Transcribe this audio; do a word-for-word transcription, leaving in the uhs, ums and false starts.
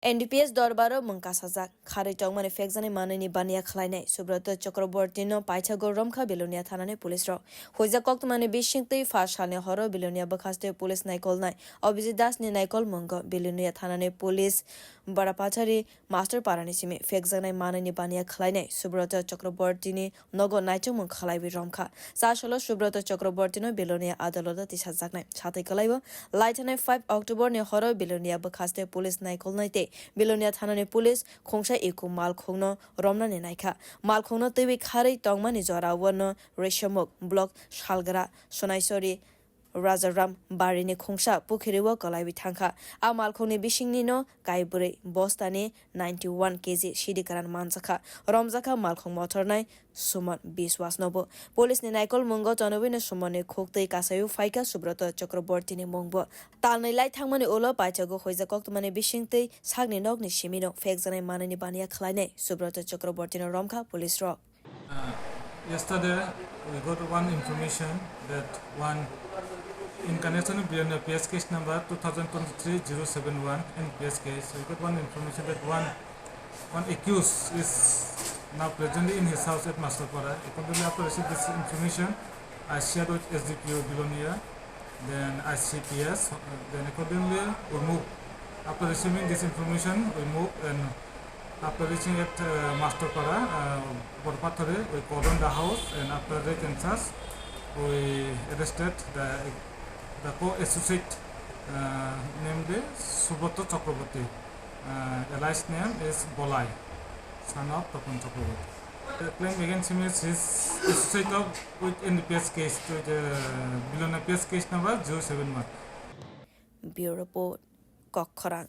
N D P S dorbaro mwng kasajak, kharwi tongmani phekjaknai manwini baniya khlainai Subroto Chakrabortino paithago romkha Belonia thanani police rok. Huijak koktwmani bisingtwi pha salni horo Belonia bwkhaste police naikolnai Abhijit Dasni naikol mungo Belonia thanani police Barapathari Master Parani simi phekjaknai manwini baniya khlainai Subroto Chakrabortini nogo naichomung khlaiwi romkha. Chasolo Subroto Chakrabortino Belonia adaloto tisajaknai. Satwi kwlaibo laithanai five October ni horo Belonia bwkhaste police naikolnai tei Belonia thanani police khungsa iku malkhungno romnani naikha. Malkhungno twiwi kharwi tongmani jorao no Reshamukh block Salgra, Sonaisori, Rajaram barini khungsa pukhiriwo kwlaiwi thangkha. A malkhungni bisingnino kaibrwi bostani ninety one K G sidi kwran manjakha. Romjakha malkhung mothornai Suman Biswas nobo. Police ni naikol mungo tonobwino Suman ni khuk twi kasaiwi phaikha Subroto Chakraborti ni mungbo. Talnwi lai thangmani ulo paithago huijak koktwmani bisingtwi sakni nokni simino phekjaknai manwini baniya khlainai Subroto Chakraborti no romkha police rok. Uh, yesterday we got one information that one in connection with Belonia P S case number two thousand twenty-three zero seven one N P S case, we got one information that one One accused is now presently in his house at Masterpara. Accordingly, after receiving this information, I shared with S D P O Belonia, then I C P S. Then accordingly, we move. After receiving this information, we move, and after reaching at uh, Masterpara, uh, Borpathare, we cordon the house, and after raid and search, we arrested the, the co-associate, uh, namely Subroto Chakraborty. Uh, alias name is Bolai, son of Topon Chakraborty. The claim against him is his associate of with N D P S case, with uh, Belonia P S case number zero seven one. Bureau Report, Kokkhorang.